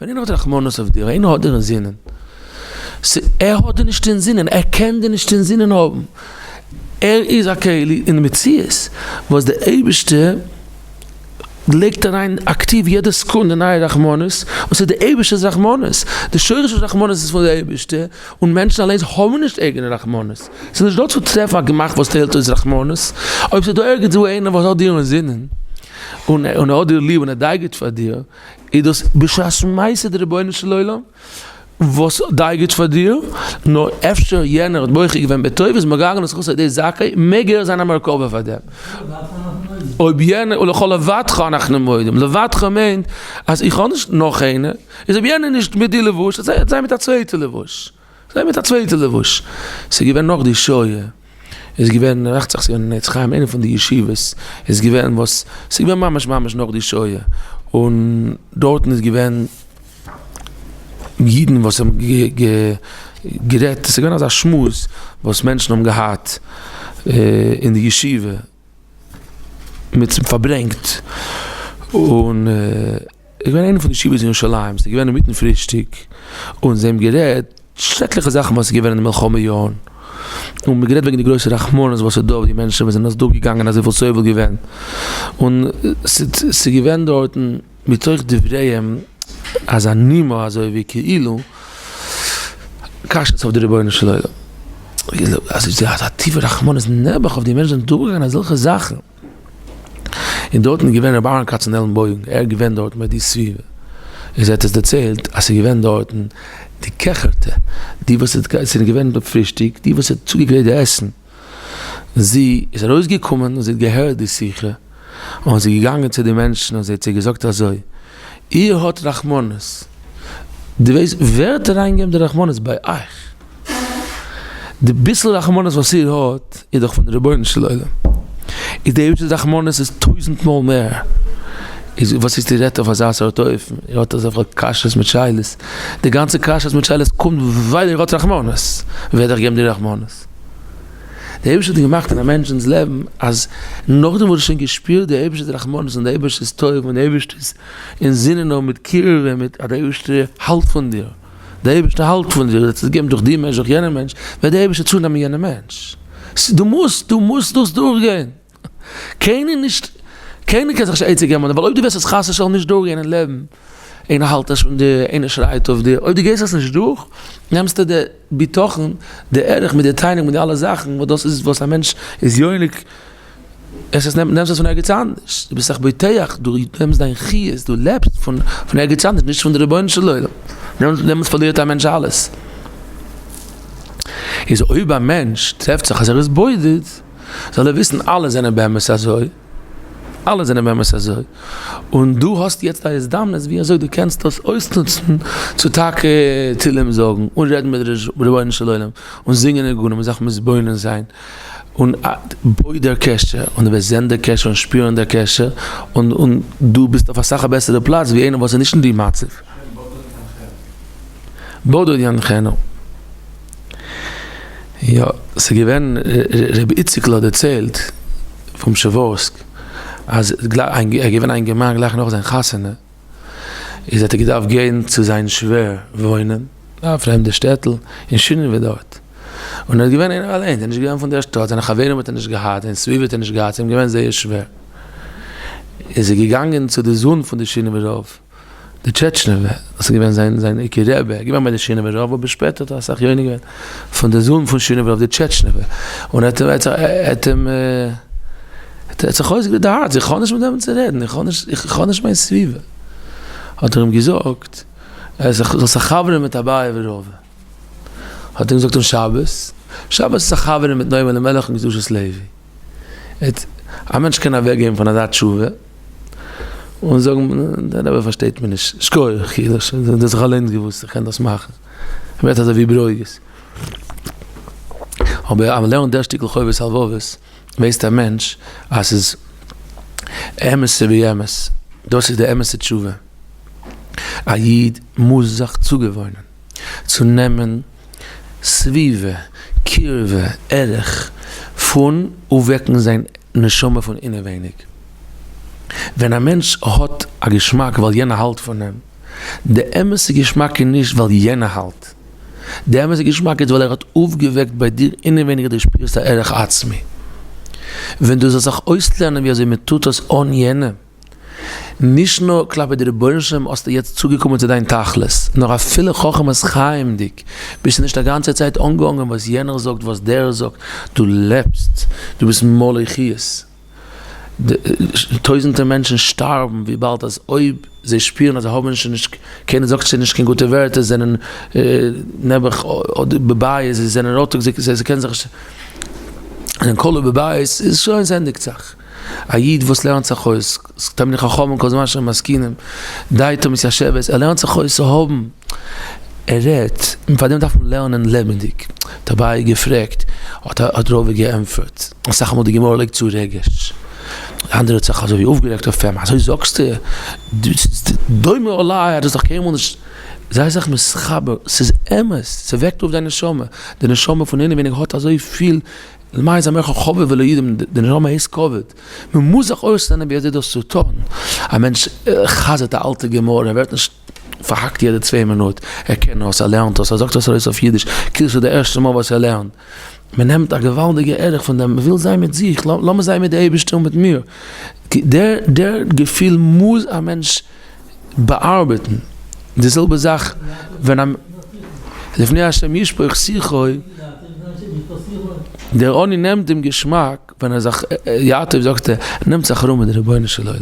ווען איינער האט רחמנות אויף דיר, איינער האט דיר אינזינען, ער האט דיר נישט אינזינען, ער קען דיר נישט אינזינען האבן, ער איז א כלי אין מציאות וואס דער אייבערשטער לייגט אריין אקטיוו יעדע סעקונדע נייע רחמנות, און ס'איז דער אייבערשטער'ס רחמנות, די שורש פון רחמנות איז פון דער אייבערשטער, און מענטשן אליינס האבן נישט אייגענע רחמנות, ס'איז נישט דא צו טרעפן א גמח וואס טיילט אויס רחמנות, אויב ס'איז דא ערגעץ וואו איינער וואס האט דיר אינזינען, און ער האט דיר ליב און ער דאגה'ט פאר דיר, איז דאס בשעת מעשה די רבונו של עולם וואס דאגה'ט פאר דיר, נאר אפשר יענער האט בוחר געווען בטוב איז מגלגל לזכות על ידי זכאי, מעג ער זיין א מרכבה פאר דעם. אויב יענער, ולך לבדך אנחנו מודים, לבדך מיינט אז איך האב נישט נאך איינער, איז אויב יענער נישט מיט די לבוש, זיי מיט א צווייטע לבוש. זיי מיט א צווייטע לבוש. ס'איז געווען נאך די שואה, איז געווען, דאכט זיך ס'איז געווען אין עץ חיים, איינע פון די ישיבות, איז געווען וואס, ס'איז געווען ממש ממש נאך די שואה, און דארטן איז געווען אידן וואס האבן גערעדט, ס'איז געווען אזא שמועס וואס מענטשן האבן געהאט אין די ישיבה, מיט פארברענגט, און. איז געווען איינע פון די ישיבות אין ירושלים, ס'איז געווען אינמיטן פרישטאג, און זיי האבן גערעדט שרעקליכע זאכן וואס איז געווען אין די מלחמה יארן, און מ'האט גערעדט וועגן די גרויסע רחמנות וואס איז דא אויף די מענטשן וואס זענען אזוי דורכגעגאנגען אזויפיל סובל געווען, און ס'איז געווען דארטן מתוך דבריהם אזא נימה אזוי ווי כאילו קשיות אויף די רבונו של עולם, אזא טיפע רחמנות נעבעך אויף די מענטשן זענען דורכגעגאנגען אזעלכע זאכן. און דארטן איז געווען רבי אהרן קאצנעלנבויגן, ער איז געווען דארטן ביי די סביבה, איז ער האט עס דערציילט אז ס'איז געווען דארטן די קעכערטע, די וואס האט, ס'איז געווען ביי פרישטיג, די וואס האט צוגעגרייט די עסן, זי איז ארויסגעקומען און זי האט געהערט די שיחה, און זי איז געגאנגען צו די מענטשן און זי האט זיי געזאגט אזוי, איר האט רחמנות, דו ווייסט ווער האט אריינגעגעבן די רחמנות ביי אייך? די ביסל רחמנות וואס איר האט איז דאך פון די רבונו של עולם, איז די אייבערשטער'ס רחמנות איז טויזנט מאל מער, איז וואס הייסט איר רעדט אויף אזא סארט אופן, איר האט אזעלכע קשיות מיט שאלות, די גאנצע קשיות מיט שאלות קומט ווייל איר האט רחמנות, ווער האט אייך געגעבן די רחמנות? די אייבערשטער האט געמאכט אין א מענטשנ'ס לעבן אז נאכדעם וואס דו האסט שוין געשפירט די אייבערשטער'ס רחמנות און די אייבערשטער'ס טוב און די אייבערשטער'ס אינזינען האבן מיט קירבה מיט אז די אייבערשטער האלט פון דיר, דער אייבערשטער האלט פון דיר, וועט עס געבן דורך די מענטש דורך יענעם מענטש, וועט דער אייבערשטער צונעמען יענעם מענטש. דו מוזט, דו מוזט דאס דורכגיין. קיינער נישט, קיינער קען זיך נישט עצה געבן, ווייל אויב דו וועסט עס חס ושלום נישט דורכגיין אין לעבן, איינער האלט נישט פון דיר, איינער שרייט אויף דיר, אויב דו גייסט עס נישט דורך, נעמסטו די בטחון, די ערך מיט די תענוג מיט די אלע זאכן, וואס דאס איז וואס א מענטש איז יונק עס איז נעמסט עס פון ערגעץ אנדערש, דו ביסט זיך בוטח, דו נעמסט דיין חיות, דו לעבסט פון פון ערגעץ אנדערש, נישט פון די רבונו של עולם, דעמאלטס פארלירט א מענטש אלעס. איז אויב א מענטש טרעפט זיך אז ער איז בודד, זאל ער וויסן אלע זענען באמת אזוי, אלע זענען באמת אזוי, און דו האסט יעצט א הזדמנות ווי אזוי דו קענסט דאס אויסנוצן צו טאקע תהלים זאגן און רעדן מיט רבונו של עולם און זינגען ניגונים און זיך מתבונן זיין. און בוי דער קשר, און דו וועסט זען דער קשר און שפירן דער קשר, און און דו ביסט אויף אסאך א בעסערע פלאץ ווי איינער וואס איז נישט אין די מצב. בודד ינחנו. יא, ס'איז געווען, רבי איציקל האט דערציילט פון פשעווארסק, אז ער איז געווען א אינגערמאן גלייך נאך זיין חתונה, איז האט ער געדארפט גיין צו זיין שווער וואוינען, א פרעמדע שטעטל, אין שינאווע דארט, און ער איז געווען איינער אליין, ער איז נישט געווען פון דער שטאט, זיינע חברים האט ער נישט געהאט, זיין סביבה האט ער נישט געהאט, ס'איז אים געווען זייער שווער. איז ער געגאנגען צו די זון פון די שינאווער רב, די טשעטשנעווער, דאס איז געווען זיין זיין עיקר רבי, ער איז געווען ביי די שינאווער רב, אבער שפעטער האט ער אסאך יונק געווען פון די זון פון שינאווער רב, די טשעטשנעווער, און ער האט ער האט אים. ער האט זיך אויסגערעדט די הארץ, איך האב נישט מיט וועמען צו רעדן, איך האב נישט, איך האב נישט מיין סביבה. האט ער אים געזאגט, ער זאל זיך חבר'ן מיט אביי ורבא. האט ער אים געזאגט אום שבת, שבת איז זיך חבר'ן מיט נועם אלימלך און קדושת לוי. א מענטש קען אוועק גיין פון אזא תשובה, און זאגן, דער רבי פארשטייט מיר נישט, שכוח, כאילו, דו האסט זיך אליינס געוואוסט איך קען דאס מאכן. ער ווערט אזוי ווי ברוגז. אבער אז מען לערנט דער שטיקל חובת הלבבות, ווייסט א מענטש אז ס'איז אמת שבאמת, דאס איז די אמת'ע תשובה, א איד מוז זיך צוגעוואוינען צו נעמען סביבה, קירבה, ערך, פון אויפוועקן זיין נשמה פון אינעווייניג. ווען א מענטש האט א געשמאק ווייל יענער האלט פון אים. די אמת'ע געשמאק איז נישט ווייל יענער האלט, די אמת'ע געשמאק איז ווייל ער האט אויפגעוועקט ביי דיר אינעווייניג אז דו שפירסט א ערך עצמי. ווען דו זאלסט זיך אויסלערנען ווי אזוי מען טוט עס אן יענעם, נישט נאר כלפי די רבונו של עולם האסטו יעצט צוגעקומען צו דיין תכלית, נאר אפילו חכמת חיים'דיג ביסטו נישט א גאנצע צייט אנגעהאנגען וואס יענער זאגט וואס דער זאגט, דו לעבסט, דו ביסט מלא חיות. טויזענטער מענטשן שטארבן וויבאלד אז אויב זיי שפירן אז זיי האבן שוין נישט, קיינער זאגט שוין נישט קיין גוטע ווערטער, זיי זענען נעבעך בבית, זיי זענען רתוק, זיי קענען זיך נישט, זענען כלוא בבית, איז שוין ס'ענדיגט זיך. א איד וואס לערנט זיך אויס, תלמידי חכמים כל זמן שהם מזקינים, דעתו מתיישבת, ער לערנט זיך אויס צו האבן, ער רעדט, און פאר דעם דארף מען לערנען לעבעדיג, האט אביי געפרעגט, האט רבא געענטפערט, אסאך מאל די גמרא לייגט צו רגש, די אנדערע האט זיך אזוי ווי אויפגערעגט אויף אים, אזוי זאגסטו, דומה עלי, האט עס דאך קיינמאל נישט, זיי זיך מתחבר, ס'איז אמת, ס'וועקט אויף דיין נשמה, די נשמה פון אינעווייניג האט אזויפיל למאי זמרך כבוד ולא ידעו, די נשמה הייסט כבוד, מען מוז זיך אויסלערנען ווי אזוי דאס צו טון, א מענטש חזר'ט א אלטע גמרא, ער ווערט נישט פארהאקט יעדע צוויי מינוט, ער קען עס, ער לערנט עס, ער זאגט עס ארויס אויף אידיש, כאילו ס'איז די ערשטע מאל וואס ער לערנט, מען נעמט א געוואלדיגע ערך פון דעם, מען וויל זיין מיט זיך, לאמיר זיין מיט די אייבערשטער און מיט מיר, דער געפיל מוז א מענטש באארבעטן, די זעלבע זאך ווען א לפני השם ישפוך שיחו, דער עני נעמט דעם געשמאק ווען ער זיך יעטוב זאגט ער, ער נעמט זיך ארום מיט די רבונו של עולם,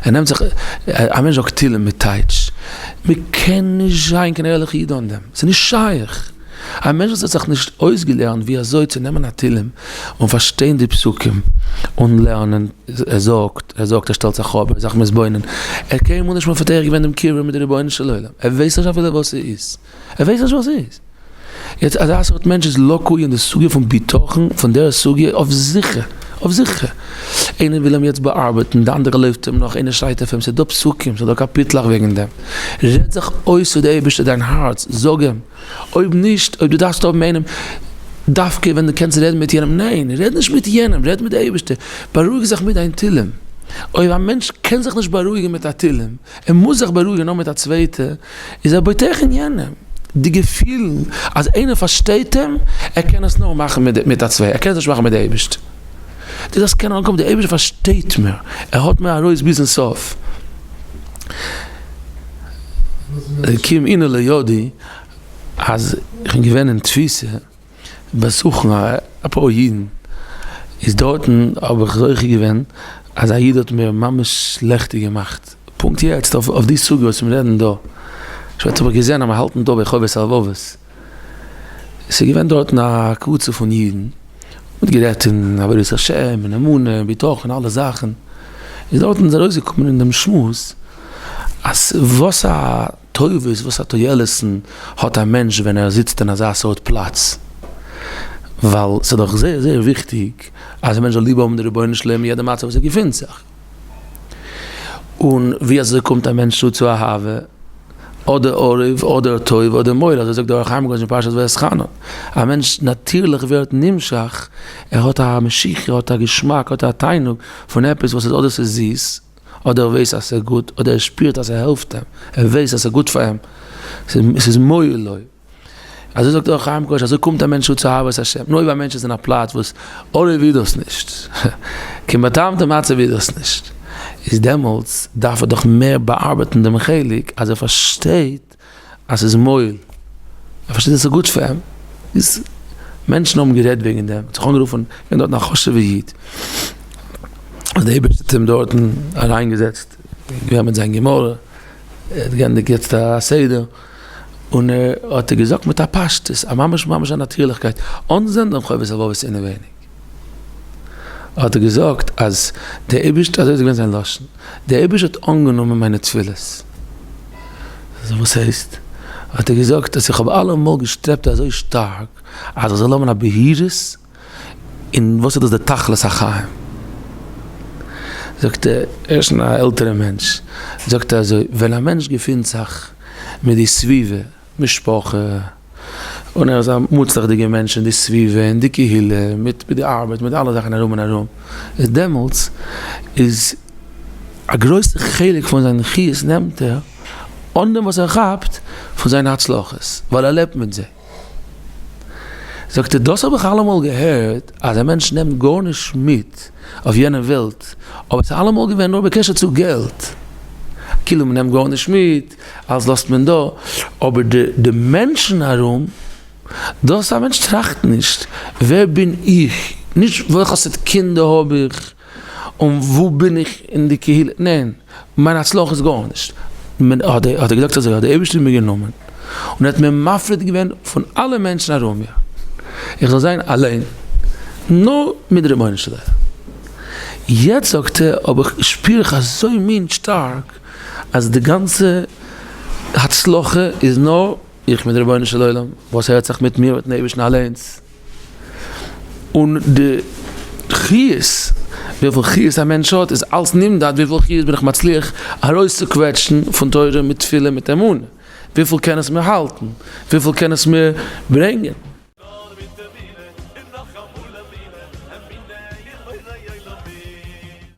ער נעמט זיך, א מענטש זאגט תהילים מיט טייטש, מען קען נישט זיין קיין ערליכע איד אן דעם, ס'איז נישט שייך. א מענטש וואס האט זיך נישט אויסגעלערנט ווי אזוי צו נעמען א תהלים און פארשטיין די פסוקים און לערנען, ער זאגט, ער זאגט, ער שטעלט זיך אפ, ער איז זיך מתבונן, ער האט קיינמאל נישט מפתח געווען דעם קירבה מיט די רבונו של עולם, ער ווייסט נישט אפילו וואס ס'איז, ער ווייסט נישט וואס ס'איז. יעצט אזא סארט מענטש איז לקוי אין די סוגיא פון בטחון, פון דער סוגיא אויף זיכער, אויף זיכער. איינער וויל אים יעצט באארבעטן, די אנדערע לויפט אים נאך, איינער שרייט אויף אים, ס'איז דא פסוקים, ס'איז דא קאפיטלעך וועגן דעם. רעד זיך אויס צו די אייבערשטער דיין הארץ, זאג אים, אויב נישט, אויב דו דארפסט האבן איינעם, דווקא ווען דו קענסט רעדן מיט יענעם, ניין, רעד נישט מיט יענעם, רעד מיט די אייבערשטער, בארואיג זיך מיט דיין תהלים. אויב א מענטש קען זיך נישט בארואיגן מיט א תהלים, ער מוז זיך בארואיגן נאר מיט א צווייטע, איז ער בוטח אין יענעם. די געפילן אז איינער פארשטייט אים, ער קען עס נאר מאכן מיט א צווייטער, ער קען עס נישט מאכן מיט די אייבערשטער. דו דארפסט קענען אנקומען, דער אייבערשטער פארשטייט מיר, ער האט מיר ארויס ביזן סוף. אלקים הנה לידי, אז איך בין געווען אין תפיסה באזוכן אפאר אידן, איז דארטן האב איך זוכה געווען אז א איד האט מיר ממש לעכטיג געמאכט, פונקט יעצט אויף די סוגיא וואס מיר רעדן דא, שפעטער האב איך געזען אז מיר האלטן דא ביי חובת הלבבות, ס'איז געווען דארטן א קבוצה פון אידן, מ'האט גערעדט אין עבודת השם און אמונה און בטחון און אלע זאכן, איז דארטן איז ארויסגעקומען אין דעם שמועס אז וואס א טובות וואס א תועלת'ן האט א מענטש ווען ער זיצט אין אזא סארט פלאץ, ווייל ס'איז דאך זייער זייער וויכטיג אז א מענטש זאל ליב האבן די רבונו של עולם אין יעדע מצב וואס ער געפינט זיך. און ווי אזוי קומט א מענטש צו צו אהבה? אדער ערוב אדער טוב אדער מועיל, אזוי זאגט דער אור החיים הקדוש אין פרשת ואתחנן, א מענטש נאטירליך ווערט נמשך, ער האט א משיכה, ער האט א געשמאק, ער האט א תענוג פון עפעס וואס איז אדער ס'איז זיס, אדער ער ווייס אז ס'איז גוט, אדער ער שפירט אז ס'העלפט אים, ער ווייס אז ס'איז גוט פאר אים, ס'איז מועיל לו. אזוי זאגט אור החיים הקדוש, אזוי קומט א מענטש צו צו אהבת השם, נאר אויב א מענטש איז אין א פלאץ וואס ערוב איז דאס נישט, קיין באטאמטע מצב איז דאס נישט, איז דעמאלטס דארף ער דאך מער באארבעטן דעם חלק אז ער פארשטייט אז ס'איז מועיל, ער פארשטייט אז ס'איז גוט פאר אים, איז מענטשן האבן גערעדט וועגן דעם, האט זיך אנגערופן געווען דארטן א חשוב'ער איד, אז דער אייבערשטער האט אים דארטן אריינגעזעצט, געווען מיט זיין גמרא, ער האט געענדיגט יעצט א סדר. און ער האט ער געזאגט מיט א פשטות, א ממש ממש א נאטירליכקייט, אן זען דעם חובת הלבבות אינעווייניג, האט ער געזאגט אז דער אייבערשטער, אזוי איז געווען זיין לשון, דער אייבערשטער האט אנגענומען מיינע תפילות. וואס הייסט? האט ער געזאגט אז איך האב אלעמאל געשטרעבט אזוי שטארק אז איך זאל האבן א בהירות און וואס איז דאס די תכלית החיים? זאגט ער, ער איז שוין א עלטערע מענטש, זאגט ער אזוי, ווען א מענטש געפינט זיך מיט די סביבה, משפחה, און ער איז א מוצלח'דיגער מענטש אין די סביבה, אין די קהילה, מיט די ארבעט, מיט אלע זאכן ארום און ארום, איז דעמאלטס איז א גרויסע חלק פון זיין חיות נעמט ער. אן דעם וואס ער כאפט פון זיינע הצלחות, ווייל ער לעבט מיט זיי. זאגט ער, דאס האב איך אלעמאל געהערט אז א מענטש נעמט גארנישט מיט אויף יענע וועלט, אבער ס'איז אלעמאל געווען נאר בקשר צו געלט, כאילו מ'נעמט גארנישט מיט, אלס לאזט מען דא, אבער די די מענטשן ארום, דאס א מענטש טראכט נישט, ווער בין איך, נישט וועלכע סארט קינדער האב איך, און וואו בין איך אין די קהילה, ניין, מיין הצלחה איז גארנישט, מען האט ער געזאגט אזוי, האט דער אייבערשטער מיר גענומען, און ער האט מיר מפריד געווען פון אלע מענטשן ארום מיר, איך זאל זיין אליין, נאר מיט די רבונו של עולם. יעצט זאגט ער, אבער שפיר איך אזוי מין שטארק, אז די גאנצע הצלחה איז נאר איך מיט רבונו של עולם, וואס הערט זיך מיט מיר מיטן אייבערשטן אליינס, און די חיות, וויפיל חיות א מענטש האט איז אלץ נמדד וויפיל חיות בין איך מצליח ארויסצוקוועטשן פון תורה מיט תפילה מיט אמונה, וויפיל קען עס מיר האלטן, וויפיל קען עס מיר ברענגען.